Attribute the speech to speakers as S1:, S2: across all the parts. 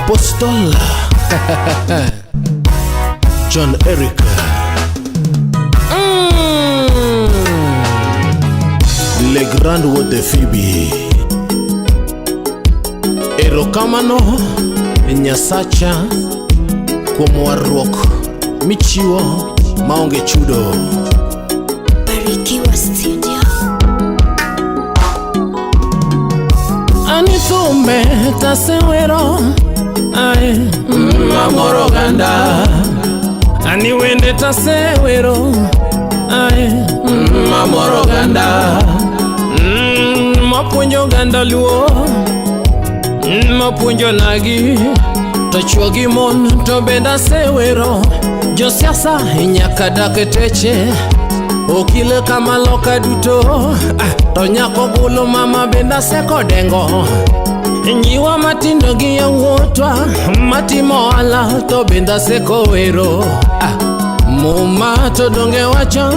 S1: Apostle John Eric. Le Grand Wuod de Phoebe. Erokamano Nyasacha kuom warruok michiwo maonge chudo.
S2: Barikiwa Studio.
S1: Ani thumbe tasewero ae mamoro oganda. Ani wende tasewero ae mamoro oganda. Mapuonjo oganda luo mapuonjo nagi to chwo gi mon to bende asewero. Josiasa nyaka dak teche okile kama loka duto to nyako golo mama bende asekodengo. Nyiwa matindo gi yawuotwa matimo ohala to bende asekowero. Muma to donge wacho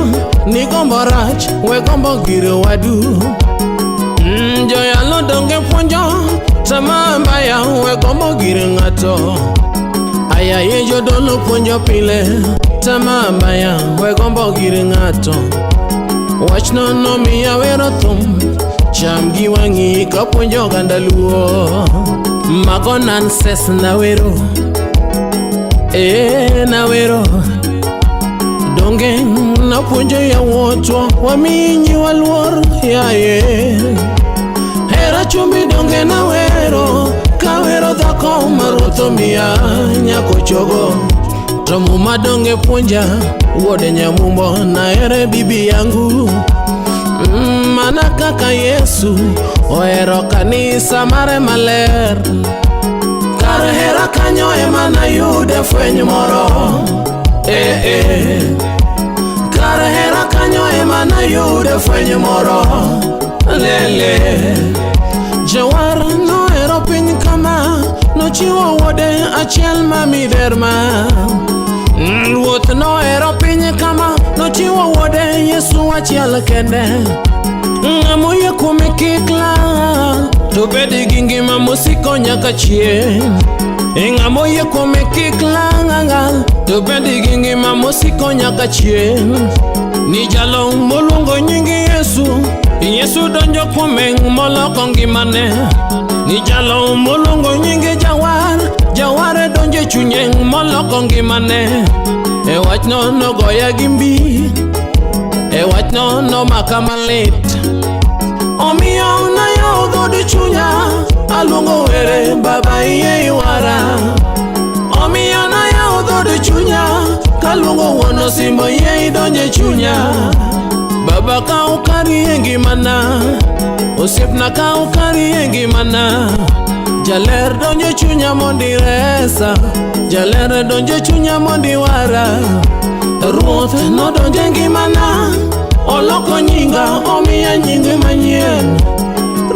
S1: ni gombo rach we gombo gir wadu. Joyalo donge puonjo tamaa mbaya we gombo gir ng'ato. Ayaye jodolo puonjo pile tamaa mbaya we gombo gir ng'ato. Wachno nomiya wero thum cham gi wang'i kapuonjo oganda luo. Mago nonsense nawero nawero. Donge napuonjo yawuotwa wami nyiwa luor yaye. Hera chumbi donge nawero kawero dhako ma ruoth omiya nyako chogo. To muma donge puonja wuod nyamumbo nahere bibi yangu. Mana kaka Yesu ohero kanisa mare maler. Kar hera kanyo ema nayude fweny moro. Kar hera kanyo ema nayude fweny moro. Lele. Jawar nohero piny kama nochiwo wuode achiel ma miderma. Ruoth nohero piny kama nochiwo wuode Yesu achiel kende. Ng'ama oyie kuome kik lal to bed gi ngima mosiko nyaka chieng'. Ng'ama oyie kuome kik lal to bed gi ngima mosiko nyaka chieng'. Ni jalo moluongo nying Yesu, Yesu donjo kuome moloko ngimane. Ni jalo moluongo nying Jawar, Jawar donjo e chunye moloko ngimane. E wachno nogoya gi mbi, e wachno nomaka malit. Omiyo nayawo dhood chunya, aluongo were baba iye iwara. Omiyo nayawo dhood chunya, kaluongo wuon osimbo yie idonjo e chunya. Baba kaw kari e ngimana, osiepna kaw kari e ngimana. Jaler donjo e chunya mondo iresa, jaler donjo e chunya mondo iwara. Ruoth nodonjo e ngimana, oloko nyinga omiya nying manyien.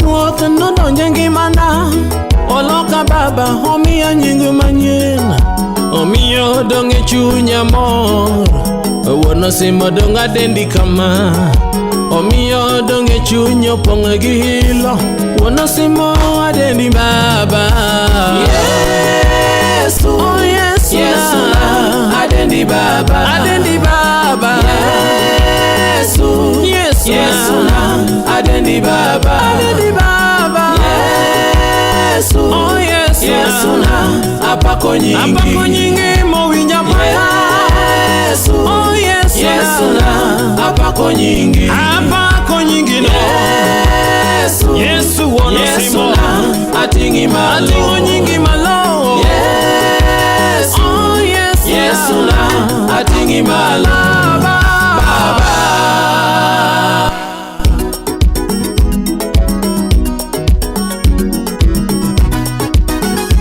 S1: Ruoth nodonjo e ngimana, oloka baba omiya nying manyien. Omiyo dong' e chunya mor, wuon osimbo dong' adendi kama. Omiyo dong' e chuny opong' gi hilo, wuon osimbo adendi baba.
S3: Yesu,
S1: Oh Yesu,
S3: Yesu na adendi baba.
S1: Adendi baba.
S3: Yesu,
S1: Yesu,
S3: Yesu na adendi baba.
S1: Adendi baba.
S3: Yesu,
S1: Oh Yesu,
S3: Yesu na apako nyingi.
S1: Apako nyingi mowinjo apaka.
S3: Yesu,
S1: Oh Yesu,
S3: Yesu na apako nyingi.
S1: Apako nyingi no.
S3: Yesu,
S1: Yesu wuon
S3: Yesu
S1: osimbo.
S3: na ating'i malo.
S1: Ating'o nyingi malo.
S3: Yesu,
S1: Oh Yesu,
S3: Yesu na ating'i malo.
S1: Baba.
S3: Baba.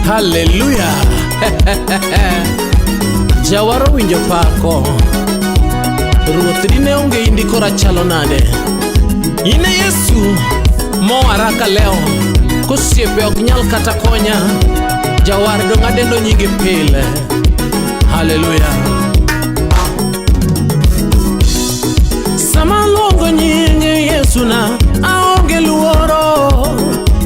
S1: Haleluya. Jawaro winjo pako. Ruoth dine onge indi kora chalo nade. In e Yesu mowara kaleo kosiepe ok nyal kata konya. Jawar dong' adendo nyingi pile. Haleluya. Sama aluongo nying Yesu na aonge luoro.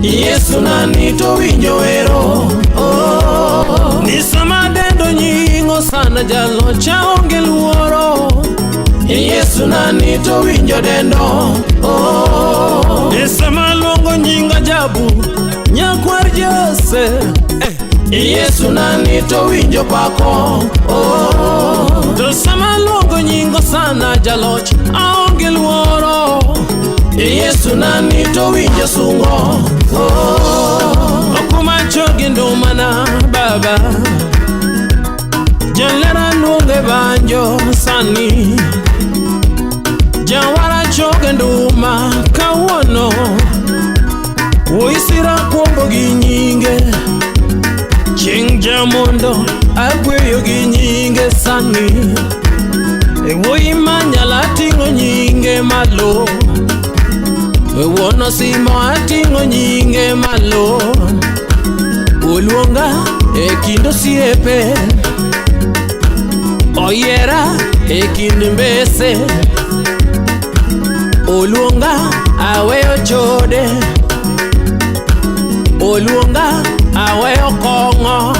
S3: Yesu na ni to winjo wero. Oh.
S1: Ni sama dendo nyingo sana jaloch aonge luoro. Yesu nani to winjo dendo. Oh. E sama luongo nying ajabu nyakwar Jose. Yesu nani to winjo pako. Oh. To sama luongo nyingo sana jaloch aonge luoro. Yesu nani to winjo sungo. Oh. Okumacho gi ndumana baba. Jalera luonge banjo sani. Jawara choge nduma kawuono. Wuoyi sira kwombo gi nyinge. Chieng' jamondo agweyo gi nyinge sani. E wuoyi manyala ting'o nyinge malo. E wuon osimo ating'o nyinge malo. Oluonga e kind osiepe. Oyiera e kind mbese. Oluonga aweyo chode. Oluonga aweyo kong'o.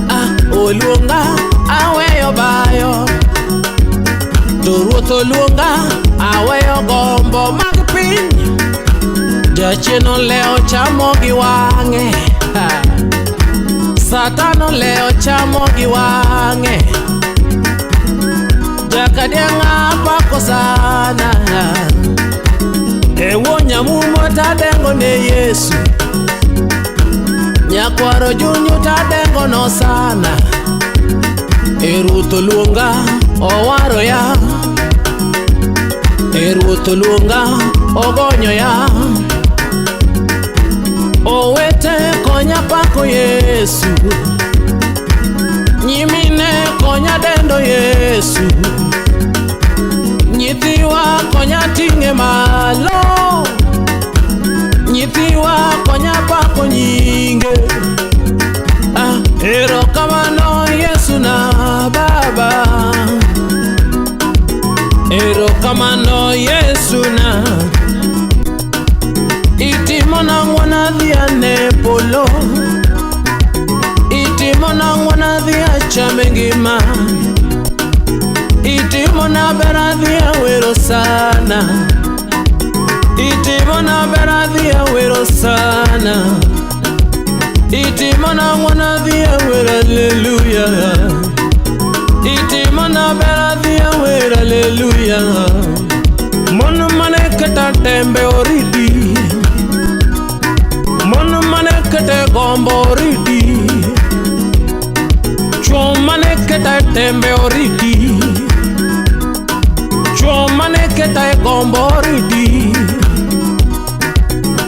S1: Ah, oluonga aweyo bayo. To ruoth oluonga aweyo gombo mag piny. Jachien olewo chamo gi wang'e. Ha. Satan olewo chamo gi wang'e. Jakadiang'a pako sana. Ewo nyamumo tadengo ne Yesu. Nyakwaro junyu tadengo no sana. E ruoth oluonga owaro ya. E ruoth oluonga ogonyo ya. Owete konya pako Yesu. Nyimine konya dendo Yesu. Nyithiwa konya ting'e malo. Nyithiwa konya pako nyinge. Ah, erokamano Yesu na Baba. Erokamano Yesu na. Itimo na ng'wono adhi ane polo. Itimo na ng'wono adhi achame ngima. Itimo na ber adhi awero sana. Itimo na ber adhi awero sana. Itimo na ng'wono adhi awero haleluya. Itimo na ber adhi awero haleluya. Mon mane keta tembe oriti. Mon mane kete gombo oriti. Chuo mane keta tembe oriti. Chuo mane keta gombo oriti.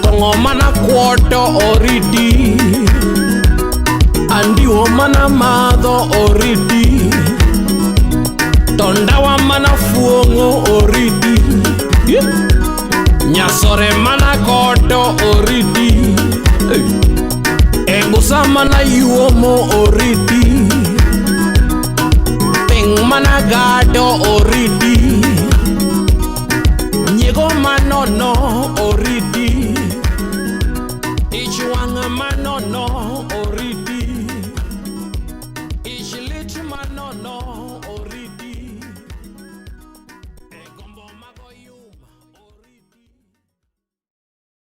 S1: Kong'o mana kuoto oriti. Andiwo mana madho oriti. To ndawa mana fuong'o oriti. Yeah. Nyasore mana koto oriti. E busa mana yuomo oriti. Ping mana gado oriti. Nyiego manono oriti.